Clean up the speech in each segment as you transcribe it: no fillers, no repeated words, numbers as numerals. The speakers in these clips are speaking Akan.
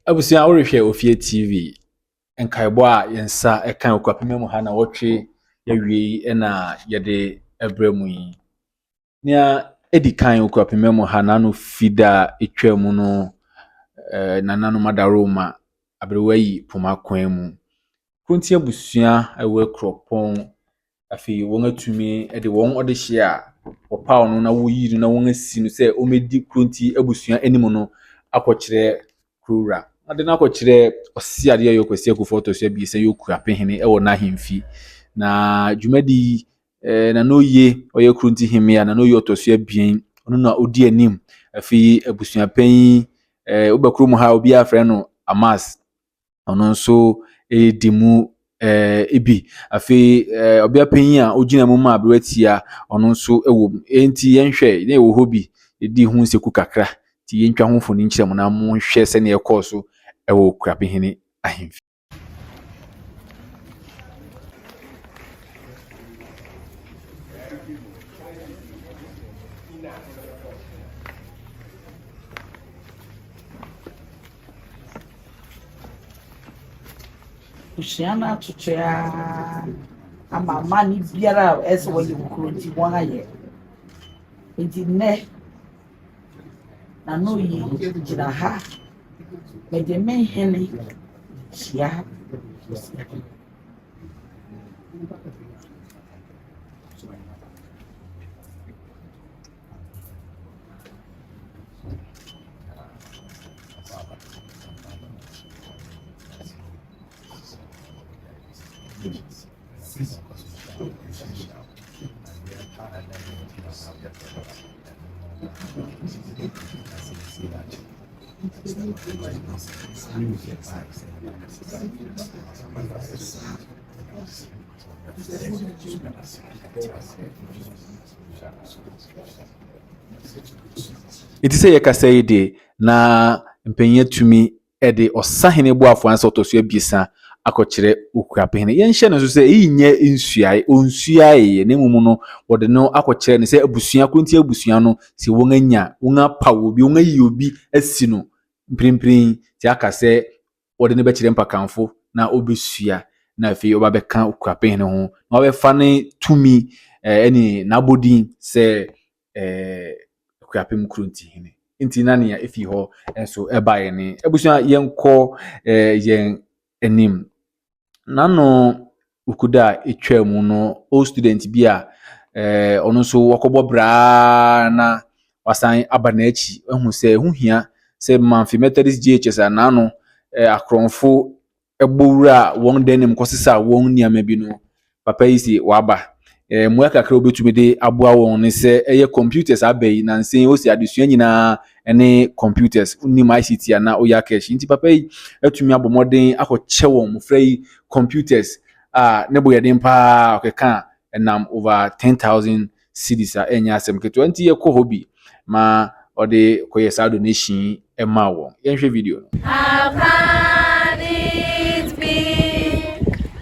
Abusua worehwɛ Ofie TV nkaebɔ a yɛn nsa ka Okuapemma mu ha na wɔtwe yɛawie yi na yɛde brɛ mu yi. Nea ɛdi kan Okuapemma mu ha n'ano fida a ɛtwa mu no eh, nananom adaworoma aberewa yi poma kwan mu. Kronti abusua ɛwɔ Akuropɔn afei wɔatumi de wɔn ɔdehyeɛ a wɔpaw no na woyii no na wɔasi no sɛ ɔmmɛdi Kronti abusua anim no akɔkyerɛ kurowura. Ɔde no akɔkyerɛ Ɔseadeɛ Yaw Kwasi Akuffo ɔtɔ so abiɛsa yi Okuapehene wɔ n'ahemfi. Na dwumadi yi, eh, Nana Oye ɔyɛ Kronti hemmea, Nana Oye ɔtɔ so abien, ɔno na ɔdi anim. Afei abusuapanyin, eh, woba kurom ha a obiara frɛ no Amas. Ɔno nso redi mu ɛɛ bi. Afei ɛɛ ɔbea panyin a ogyina mu ma aberewa tia, ɔno nso wɔ mu. Enti yɛnhwɛ, na yɛwɔ hɔ bi, yɛdii ho nseku kakra. Nti yɛntwa ho mfoni nkyerɛ mo na monhwɛ sɛnea ɛkɔɔ so wɔ Okuapehene ahemfi. Abusua no atoto ara ama amanne biara a ɛsɛ sɛ wɔyɛ wɔ kuro nti wɔayɛ. Nti nnɛ, Nanoyi gyina ha. Mede me hene kyia abusua. Enti sɛ yɛkasa yi de, na mpanyin atumi de ɔsahene boafo ansa ɔtɔ so abiɛsa akɔkyerɛ okuapehene. Yɛnhyɛ no nso sɛ eyi nyɛ nsuae, onsuaeɛ, na mmom no wɔde no akɔkyerɛ no sɛ abusua, Korinti abusua no, sɛ wɔanya, wɔapaw obi, wɔayi obi asi no mprempren, nti aka sɛ wɔde no bɛkyerɛ mpakamfo na obesua na afei ɔba bɛka okuapehene ho na wabɛfa ne tumi ɛne n'abodin sɛ ɛɛ Akuapem Kuronti hene. Nti na nea efi hɔ nso ɛbaeɛ ne abusua yɛnkɔ ɛɛ yɛn anim. N'ano Wukuda a etwaa mu no, old student bi a ɛɛ ɔno nso wakɔbɔ braa na wasan aba n'akyi ahu sɛ ɛho hia sɛ Mamfe Methodist JHS a n'ano ɛɛ akorɔmfo bɔ wura wɔn dan mu kɔsesa wɔn nneɛma bi no, papa yi si waba. Mmoa kakra a obetumi de aboa wɔn ne sɛ ɛyɛ computers aba yi nansa yi osi adesua nyinaa ne computers wonim ICT a na woyɛ akɛhye nti papa yi atumi abɔ mmɔden akɔkyɛ wɔn mmɔfra yi computers a ne bo yɛ den paa ɔkeka a ɛnam over 10,000 cedis a ɛnyɛ asɛm ketewa nti yɛkɔ hɔ bi ma ɔde kɔyɛ saa donation yi maa wɔn. Yɛnhwɛ video no. How can it be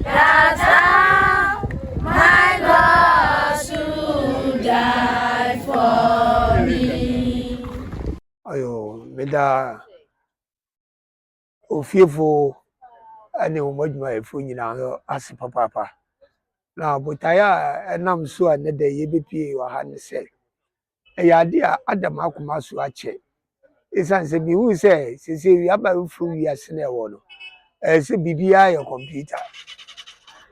that I, my God, should die for me? Ayo, meda ofiefo ne wɔn adwumayɛfo nyinaa nso ase papaapa. Na botaeɛ a ɛnam so a nnɛ da yi yɛbɛpie wɔ ha ne sɛ, ɛyɛ ade a ada m'akoma so akyɛ. Ɛsiane sɛ mehu sɛ seesei abɛɛfo wiase no a ɛwɔ no, ɛyɛ sɛ biribiara yɛ computer.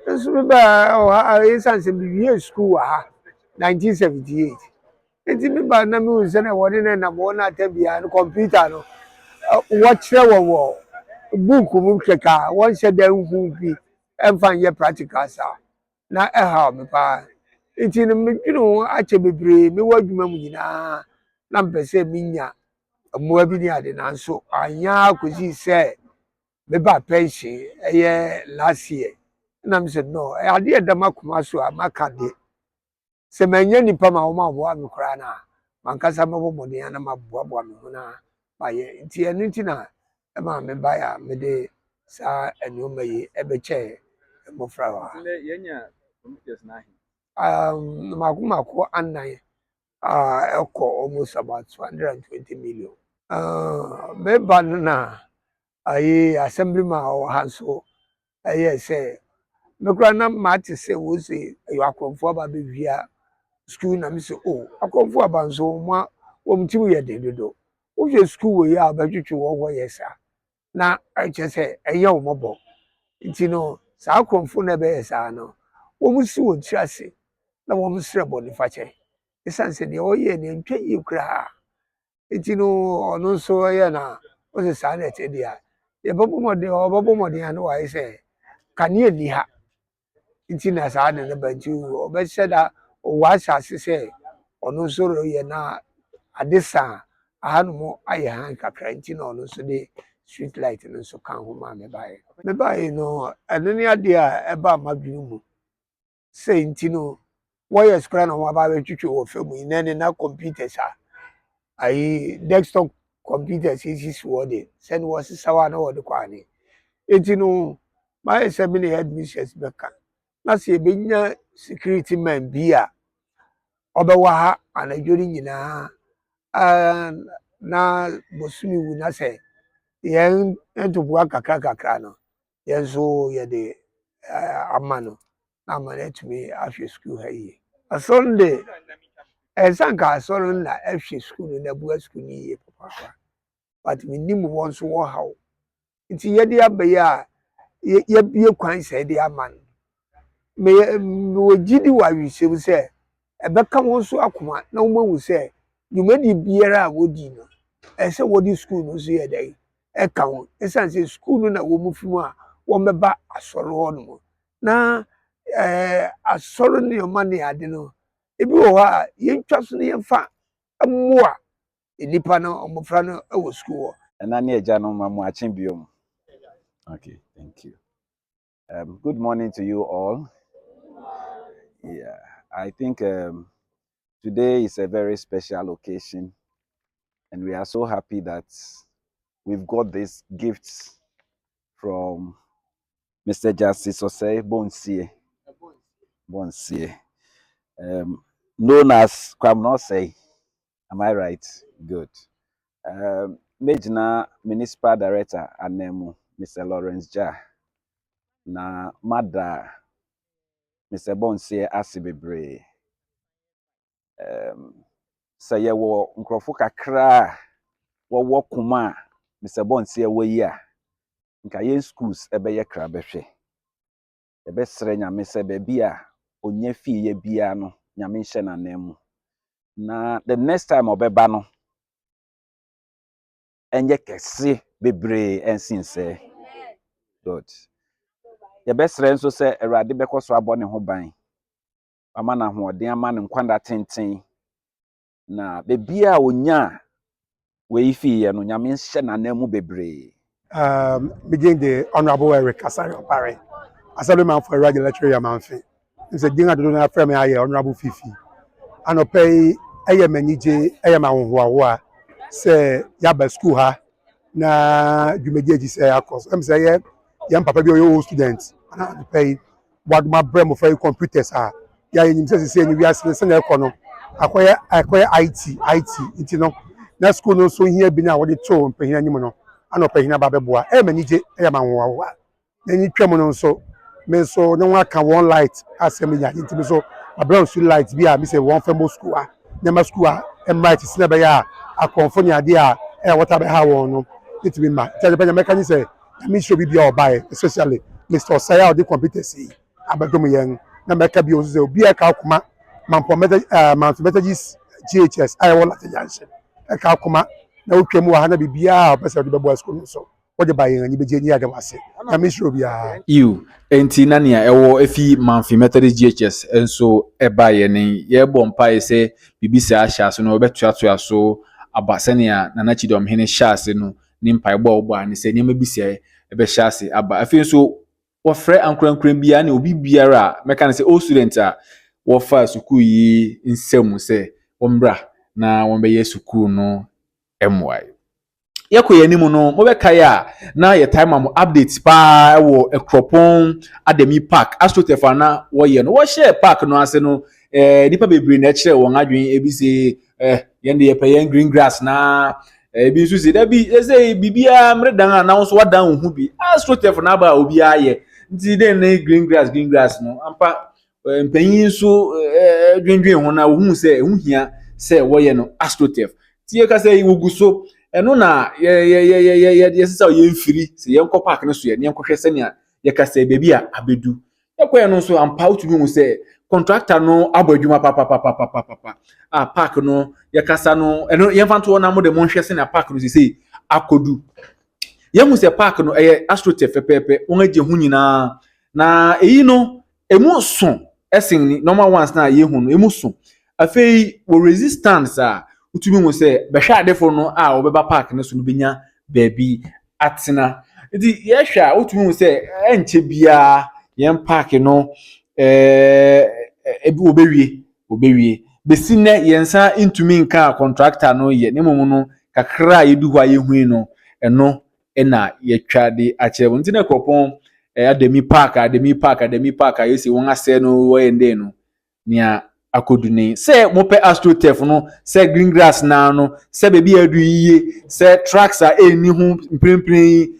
Nso mebaa wɔ ha, ɛsiane sɛ mewie sukuu wɔ ha 1978. Nti meba na mehu sɛ na wɔne no nam wɔn ata biara no computer no wɔkyerɛ wɔn wɔ book mu kɛkɛ a wɔnhyɛ da nhu bi ɛmfa nyɛ practical saa na ɛhaw me paa. Nti no medwene ho akyɛ bebree mewɔ adwuma mu nyinaa na mpɛ sɛ menya mmoa bi ne ade nanso anyɛ ara kɔsii sɛ meba pension ɛyɛ last year na mesɛ no ɛyɛ adeɛ a ɛda m'akoma so a maka deɛ sɛ manya nipa ma wɔn aboa me koraa no a mankasa mɛbɔ mmɔden na maboaboa me ho na mayɛ nti ɛno nti na ɛma mebaeɛ a mede saa nneɛma yi ɛbɛkyɛɛ mmɔfra wɔ ha. Mako mako anan a ɛkɔ almost about 220 million. Meba no na Ayi assemblyman a ɔwɔ ha nso ɛyɛɛ sɛ me koraa na mate sɛ wose ɛyɛ akorɔmfoɔ aba abɛwia sukuu na me sɛ o akorɔmfoɔ aba nso wɔn wɔn tirim yɛ den dodo. Wohwɛ sukuu wɔ yi a wɔbɛtwetwe wɔn hɔ yɛ saa na ɛkyerɛ sɛ ɛyɛ wɔn mmɔbɔ. Nti no saa akorɔmfoɔ no a ɛbɛyɛ saa no wɔn si wɔn tiri ase na wɔn srɛ bɔnefakyɛ. Ɛsiane sɛ deɛ wɔyɛ no ɛntwa yie koraa. Nti no ɔno nso ɛyɛ na ɔsɛ saa na ɛte deɛ a yɛbɛbɔ mmɔden ɔbɛbɔ mmɔden a na wayɛ sɛ kanea nni ha nti na saa de no ba nti ɔbɛhyɛ da ɔwɔ ahyɛ ase sɛ ɔno nso reyɛ na ade sa a ahanom ayɛ hann kakra nti na ɔno nso de street light no nso ka ho maa mebaeɛ. Mebaeɛ no ɛno ne adeɛ a ɛbaa m'adwene mu sɛ nti no wires koraa na wɔn aba abɛtwitwi wɔ fam yi na ɛne na computers a ayi desktop computers esisi hɔ de sɛne wɔsesaw a na wɔde kɔ ane. Nti no mayɛ sɛ me ne headmistress bɛka na sɛ yɛbɛnya security man bi a ɔbɛwɔ ha anadwo no nyinaa na bosome wu na sɛ yɛn ntoboa kakra kakra no yɛn nso yɛde ama no na ama no atumi ahwɛ sukuu ha yie. Asɔre de ɛsɛ nka asɔre no na ɛhwɛ sukuu no na ɛboa sukuu no yie papaapa but menim wɔn nso wɔ haw nti yɛde aba yi a yɛabue kwan sɛ yɛde ama no meyɛ mewɔ gyidi wɔ awerɛhyɛmu sɛ ɛbɛka wɔn nso akoma na wɔn ahu sɛ dwumadie biara a wɔdi no ɛsɛ sɛ wɔde sukuu no nso yɛ dɛn ɛka ho ɛsiane sɛ sukuu no na wɔn fi mu a wɔbɛba asɔre hɔ nom na asɔre nneɛma ne ade no ebi wɔ hɔ a yɛntwa so no yɛmfa mmoa nnipa no mmɔfra no wɔ sukuu hɔ. Ɛna ne agya no ma mo akye biom. Okay, thank you. Good morning to you all. Yeah, I think today is a very special occasion, and we are so happy that we've got these gifts from Mr. Justice Osei Bonsie. Bonsie, known as Kwabena Osei. Am I right? Good. Megyina Municipal Director ananmu, Mr. Lawrence Jah, na mada Mr. Bonsie ase bebree. Sɛ yɛwɔ nkurɔfo kakra a wɔwɔ koma a Mr. Bonsie wɔ yi a, nka yɛn schools ɛbɛyɛ krabɛhwɛ. Yɛbɛsrɛ Nyame sɛ baabi a onya fiiɛ biara no, Nyame nhyɛ n'anan mu. Na the next time ɔbɛba no, ɛnyɛ kɛse bebree ɛnsen sɛɛ. Good. Yɛbɛsrɛ nso sɛ Awurade bɛkɔ so abɔ ne ho ban, ama no ahoɔden, ama no nkwa nna tenten. Na beebi a onya a wei fiiɛ no, Nyame nhyɛ n'anan mu bebree. Me din de Honorable Eric Asare Opare, Assemblyman for Ewurade Electoral Amanfi. Sɛ din adodo no afrɛ me ayɛ Honorable Fifi. Anɔpa yi ɛyɛ m'anigye, ɛyɛ m'ahohoahoa sɛ yɛaba school ha na dwumadie akyi sɛ akɔ so. Ɛm sɛ ɛyɛ yɛn papa bi a ɔyɛ old student ana anɔpa yi wadom abrɛ mmɔfra yi computers a yɛayɛ nim sɛ sisi ɛni wiase no sɛnea ɛkɔ no akɔyɛ IT IT nti no na school no nso hia bi na wɔde too mpanyin anim no ana ɔpanyin aba abɛboa. Ɛyɛ m'anigye, ɛyɛ m'ahohoahoa. N'ani twam no nso me nso ne ho aka wɔn light asɛm nya nti me nso mabrɛ nso light bi a mi sɛ wɔn fɛ mo school a nneɛma school a mmra ti sinɛ bɛyɛ a akɔnfo ne adeɛ a ɛyɛ wɔta bɛha wɔn no ntumi ma. Nti ade pɛ mɛka ne sɛ Nyame nhyira obi bia ɔbaeɛ, especially Mr. Ɔsɛe a ɔde computers yi abɛdom yɛn. Na mɛka bio nso sɛ obi a ɛka akoma Mampɔ Mɛtɛ Mamfe Methodist GHS a ɛwɔ Lata Junction ɛka akoma na wotwa mu wɔ ha na biribiara a ɔpɛ sɛ ɔde bɛboa sukuu no nso wɔde ba yɛn ani bɛgye ni ade wase. Nyame nhyira obiara. Iw nti na nea ɛwɔ efi Mamfe Methodist GHS nso ɛbaeɛ ne yɛrebɔ mpaeɛ sɛ biribi saa ahyɛ ase no wɔbɛtoatoa so aba sɛnea Nana Kyidɔmhene hyɛ ase no ne mpaebɔ a ɔbɔ a ne sɛ nneɛma bi sɛ ɛbɛhyɛ ase aba. Afei nso wɔfrɛ ankorankora biara ne obi biara a mɛka no sɛ old student a wɔfa sukuu yi nsam sɛ wɔmmra na wɔmbɛyɛ sukuu no mmoae. Yɛkɔ yɛn anim no, mobɛkae a na yɛtae ma mo update paa wɔ Akuropɔn Adami Park astroturf a na wɔyɛ no. Wɔhyɛɛ park no ase no, nipa bebree na ɛkyerɛ wɔn adwene. Ebi sɛ yɛn de yɛpɛ yɛn green grass na Ebi nso si dabi ɛsɛ biribiara mmere dan a na wo nso wadan wo ho bi. Astroturf na aba a obiara yɛ. Nti dɛn ne green grass green grass no ampa mpanyin nso dwendwen ho na wohu sɛ ɛho hia sɛ wɔyɛ no astroturf. Nti yɛka sɛ wɔgu so ɛno na yɛ yɛ yɛ yɛ yɛ yɛsesa yɛn mfiri sɛ yɛnkɔ park no so yɛ ne yɛnkɔhwɛ sɛnea yɛka sɛ baabi a abɛdu. Yɛkɔɛ no nso ampa wotumi hu sɛ contractor no abɔ adwuma papapapapapa a park no yɛkasa no ɛno yɛmfa nto hɔ na mo de mo nhwɛ sɛnea park no sesei akɔdu. Yɛhu sɛ park no ɛyɛ astroturf pɛpɛɛpɛ, wɔn agye ho nyinaa na eyi no emu so ɛsen normal ones na yɛhu no emu so. Afei wɔ resistance a wotumi hu sɛ bɛhwɛ adefo no a wɔbɛba park no so no bɛnya baabi atena. Nti yɛhwɛ a wotumi hu sɛ ɛnkyɛ biara yɛn park no ebi wɔbɛwie wɔbɛwie. Besi nnɛ yɛn nsa ntumi nka contractor no yɛ ne mmom no kakra a yɛdu hɔ a yɛhui no ɛno ɛna yɛtwa de akyerɛ wɔn. Nti na kuropɔn Adami park Adami park Adami park a yɛsi wɔn asɛe no wɔyɛ ndɛn no nea akɔdu ne sɛ mopɛ astroturf no sɛ green grass naa no sɛ baabi a adu yie sɛ tracks a ɛnni ho mprempren yi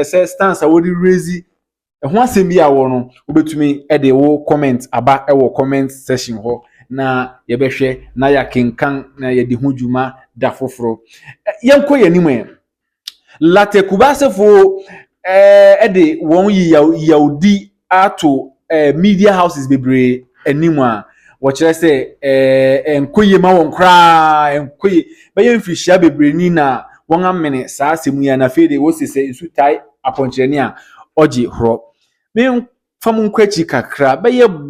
sɛ stands a wɔde raise ɛho asɛm bi a wɔ no wobɛtumi de wo comment aba wɔ comment section hɔ na yɛbɛhwɛ na yɛakenkan na yɛde ho dwuma da foforɔ. Yɛnkɔ yɛn anim ɛ. Larteh Kubaasefo ɛde wɔn yawdi ato media houses bebree anim a wɔkyerɛ sɛ ɛnkɔ yie ma wɔn koraa, ɛnkɔ yie. Bɛyɛ mfirihyia bebree ni na wɔn amene saa asɛm yi a na afei de wɔsi sɛ nsu tae apɔnkyerɛni a ɔgye horɔ. Memfa mo nkɔ akyi kakra bɛyɛ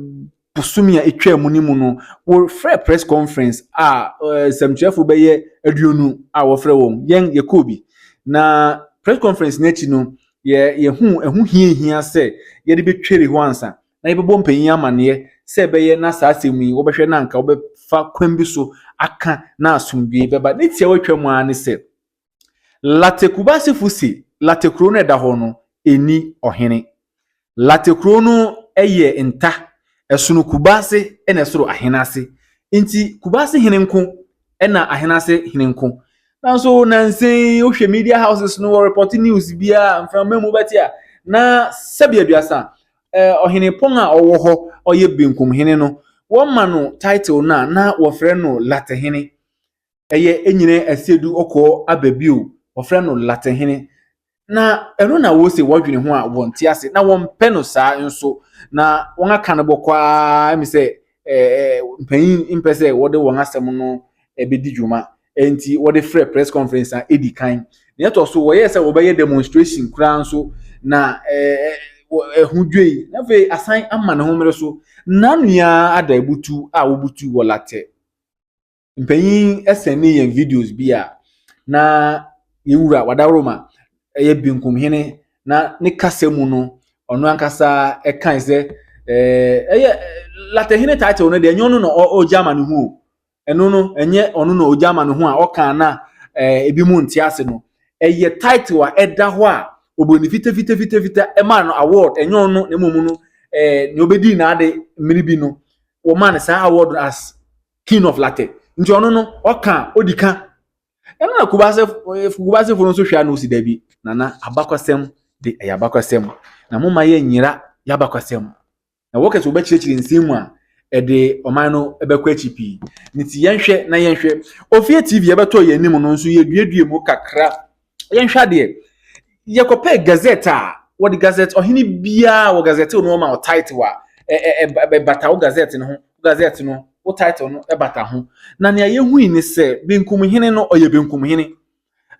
bosome a etwa mu ne mu no wɔfrɛ press conference a nsɛmtwerɛfo bɛyɛ 20 a wɔfrɛ wɔn yɛn yɛkɔɔ bi na press conference n'akyi no yɛ yɛhu ɛho hiahia sɛ yɛde bɛtwere hɔ ansa na yɛbɛbɔ mpanyin amanneɛ sɛ ɛbɛyɛ na saa asɛm yi wɔbɛhwɛ na anka wɔbɛfa kwan bi so aka na asomdwe bɛba. Ne tia wɔatwa mu ara ne sɛ Larteh Kubaasefo si Larteh kuro no ɛda hɔ no ɛni ɔhene. Larteh kuro no yɛ nta ɛsono Kubaase ɛna ɛsoro Ahenase nti Kubaase hene nko ɛna Ahenase hene nko. Nanso nansan wohwɛ media houses no wɔ report news biara mframa mu bɛte a na sɛbi 30 ɔhene pɔn a ɔwɔ hɔ ɔyɛ benkum hene no wɔma no title no a na wɔfrɛ no Larteh hene ɛyɛ enyina asiedu ɔkɔɔ aba bio wɔfrɛ no Larteh hene na ɛno na wɔsi wɔdwene ho a wɔnte ase na wɔmpɛ no saa nso na wɔn aka no bɔkɔ ara ɛmi sɛ mpanyin mpɛ sɛ wɔde wɔn asɛm no ɛbɛdi dwuma nti wɔde frɛ press conference a edi kan. Nea ɛtɔ so wɔyɛ sɛ wɔbɛyɛ demonstration koraa nso na ɛho dwe yi na afei asan ama ne ho mmere so n'anua ada ebutu a wɔbutu wɔ Larteh. Mpanyin ɛsɛn yɛn videos bi a na yɛwura Wadaroma ɛyɛ benkumhene na ne kasa mu no ɔno ankasa ɛkan sɛ ɛyɛ Lartehene title no deɛ ɛnyɛ ɔno na ɔgye ama ne ho o ɛno no ɛnyɛ ɔno na ɔgye ama ne ho a ɔka na ebi mu nte ase no ɛyɛ title a ɛda hɔ a obroni fitafitafitafita ɛmaa no award ɛnyɛ ɔno na mmom no nea obedi n'ade mmiri bi no wɔmaa no saa award as king of Larteh nti ɔno no ɔka odi ka ɛno na Kubase Kubasefo no nso hwɛ a na osi dabi nana abakɔsɛm de ɛyɛ abakɔsɛm na mo ma yɛ nyira yɛ abakɔsɛm na wɔkɛ sɛ wɔbɛkyerɛkyerɛ nsɛm mu a ɛde ɔman no bɛkɔ akyi pii nti yɛnhwɛ na yɛnhwɛ Ofie TV yɛbɛtɔ yɛn anim no nso yɛduadua mu kakra yɛnhwɛ adeɛ yɛkɔpɛ gazette a wɔde gazette ɔhene biara wɔ gazette no ma wɔ title a ɛ ɛ ɛbata wo gazette no ho gazette no wo title no ɛbata ho na nea yɛhui ne sɛ benkumhene no ɔyɛ benkumhene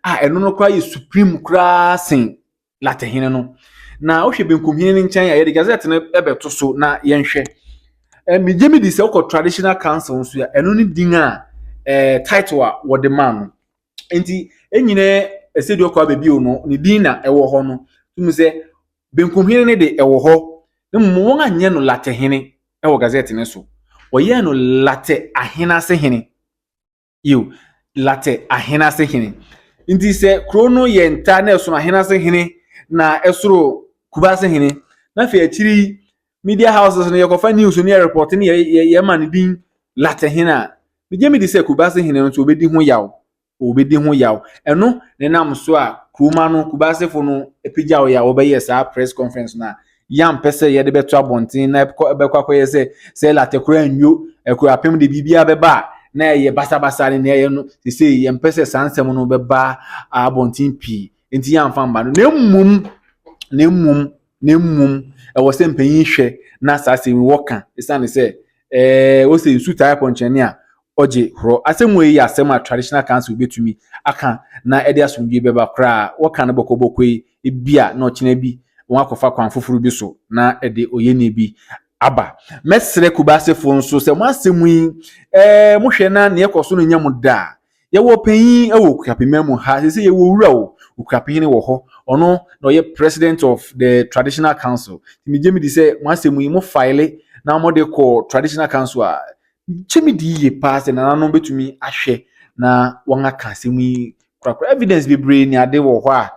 a ɛno no koraa yɛ supreme koraa sen Lartehene no na wohwɛ benkumhene no nkyɛn a yɛde gazette no ɛbɛto so na yɛnhwɛ megye mi di sɛ wokɔ traditional council nso a ɛno ne din a title a wɔde maa no nti ɛnyina ɛsɛ deɛ ɔkɔ abɛbio no ne din na ɛwɔ hɔ no tum sɛ benkumhene no de ɛwɔ hɔ na mmom wɔn anyɛ no Lartehene ɛwɔ gazette no so wɔyɛɛ no Larteh Ahenase hene yiw Larteh Ahenase hene nti sɛ kuro no yɛ nta na ɛsono Ahenase hene na ɛsoro Kubase hene na afei akyiri yi media houses no yɛkɔfa news no yɛ report no yɛ yɛma no din Larteh hene a megye mi di sɛ Kubase hene no nso obɛdi ho yaw. wɔbɛdi ho yaw. Ɛno na ɛnam so a kuroma no, Kubasefo no apagyaw yɛ a wɔbɛyɛ saa press conference no a yɛampɛ sɛ yɛde bɛto abɔnten na ɛbɛkɔ akɔyɛ sɛ sɛ latɛ koraa nnwo ɛkɔ apem de biribiara bɛba a na ɛyɛ basabasa ne nea ɛyɛ no. Sesei yɛmpɛ sɛ saa nsɛm no bɛba abɔnten pii, nti yɛamfa mma no. Na mmom ɛwɔ sɛ mpanyin hwɛ na saa asɛm yi wɔka, esiane sɛ wɔsɛ nsu taa pɔnkyɛne a ɔgye horɔ. Asɛm wei yɛ asɛm a traditional council betumi aka na ɛde asomdwe bɛba koraa. Wɔka no bɔkɔbɔkɔ yi, ebia na ɔkyena bi wɔn akɔfa kwan foforɔ bi so na ɛde oyɛni bi aba. Mɛsrɛ Kubasefoɔ nso sɛ mo asɛm yi mohwɛ na nea ɛkɔ so no nyɛ mo da. Yɛwɔ panyin wɔ Okuapemman mu ha sɛ yɛwɔ wura o Okuapehene wɔ hɔ, ɔno na ɔyɛ president of the traditional council. Megye mi di sɛ mo asɛm yi mo file na mo de kɔ traditional council a, gye mi di yie paa sɛ nananom bɛtumi ahwɛ na wɔn aka asɛm yi korakora. Evidence bebree ne ade wɔ hɔ a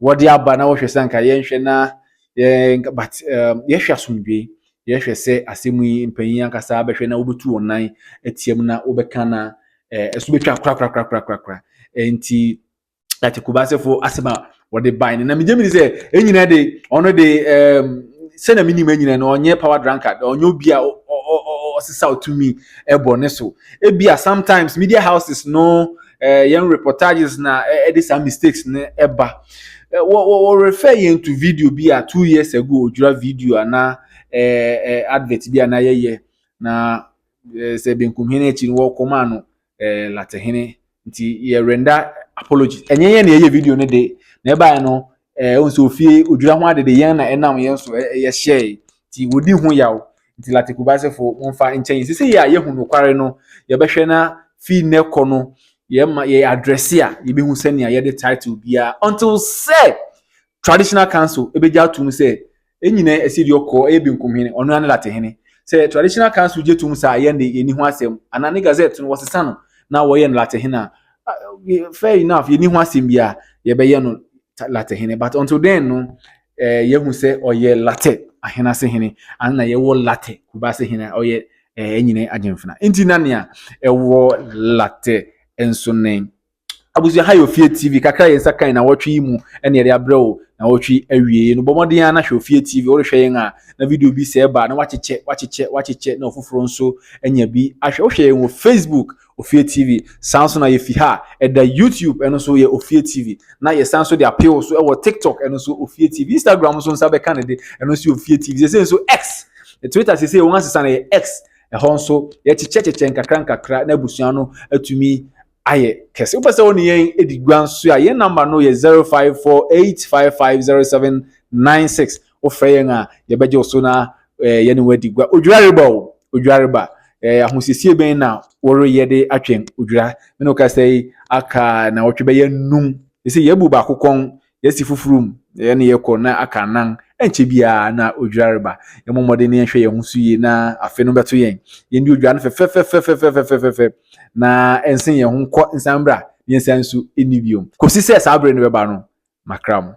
wɔde aba na wɔhwɛ sɛ nka yɛnhwɛ na yɛn, but yɛhwɛ asomdwe, yɛhwɛ sɛ asɛm yi mpanyin ankasa bɛhwɛ na wɔbɛtu wɔn nan atiam na wɔbɛka na ɛso bɛtwa korakorakorakorakora. Nti ate Kubasefo asɛm a wɔde ban no, na megye mi di sɛ ɛnyina de ɔno de sɛnea menim anyina no, ɔnyɛ power drunkard, ɔnyɛ obi a ɔsesa ɔtumi ɛbɔ ne so. Ebia sometimes media houses no yɛn reportages na ɛde saa mistakes no ɛba. Wɔ refer yɛn to video bi a 2 years ago, Odwira video ana ɛɛ ɛɛ advert bi a na yɛyɛ na sɛ Benkumhene akyi no wɔkɔmaa no Latehene, nti yɛ render apology. Ɛnyɛ yɛn na yɛyɛ video no de na ɛbaeɛ no, ɛhu sɛ ofie Odwira ho ade de yɛn na ɛnam yɛn so yɛhyɛɛ, nti wɔdi ho yaw. Nti Late Kubasefo, momfa nkyɛn sisi yɛ a yɛhu nokware no, yɛbɛhwɛ na fii nnɛ kɔ no yɛma yɛ address a yɛbɛhu sɛnea yɛde title biara until sɛ traditional council ebɛgye atum sɛ ɛnyina ɛsi deɛ ɔkɔ ɛyɛ Benkumhene, ɔno ara ne Latehene. Sɛ traditional council gye tum saa, yɛn de yɛni ho asɛm anaa ne gazette no wɔsesa no na wɔyɛ no Latehene a, fair enough, yɛni ho asɛm bi a yɛbɛyɛ no Latehene. But until then no, yɛhu sɛ ɔyɛ Late Ahenase hene ana yɛwɔ Late Kubase hene a ɔyɛ ɛnyina agyemfena, nti na nea ɛwɔ Late nso ne abusua ha yɛ Ofie TV. Kakra yɛn nsa kan na wɔtwe yi mu ɛna yɛde abrɛ wo na wɔtwe awie no. Bɔ mmɔden a na hwɛ Ofie TV. Wɔrehwɛ yɛn a na video bi sɛ ɛba na wakyekyɛ wakyekyɛ wakyekyɛ na ɔfoforɔ nso anya bi ahwɛ. Wohwɛ yɛn wɔ Facebook, Ofie TV, saa nso na yɛfi ha ɛda YouTube, ɛno nso yɛ Ofie TV, na yɛsan nso de appeal so ɛwɔ TikTok, ɛno nso Ofie TV, Instagram nso nsa bɛka ne de, ɛno nso yɛ Ofie TV. Sɛsɛ nso X, Twitter sɛsɛ wɔn asesa no yɛ X, ɛhɔ nso yɛkyekyɛkyekyɛ nkakra nkakra na abusua no atumi ayɛ kɛse. Wopɛ sɛ wo ne yɛn di gua nso a, yɛn number no yɛ 0548550796. Wofrɛ yɛn a, yɛbɛgye wo so na yɛne wo adi gua. Odwira reba o, odwira reba. Ahosiesie bɛn na wɔreyɛ de atwɛn odwira? Mene wo kasa yi, aka na wɔtwe bɛyɛ num ɛsɛ yɛbu baako kɔn, yɛsi foforɔ mu, yɛne yɛkɔ na aka nan, ɛnkyɛ biara na odwira reba. Yɛmmɔ mmɔden na yɛnhwɛ yɛn ho so yie na afe no bɛto yɛn, yɛndi odwira no fɛfɛfɛfɛfɛfɛfɛ na ɛnsen yɛn ho nkɔ nsan bra, yɛnsan nso ɛnni biom kɔsi sɛ saa bere no bɛba no. Makra mo.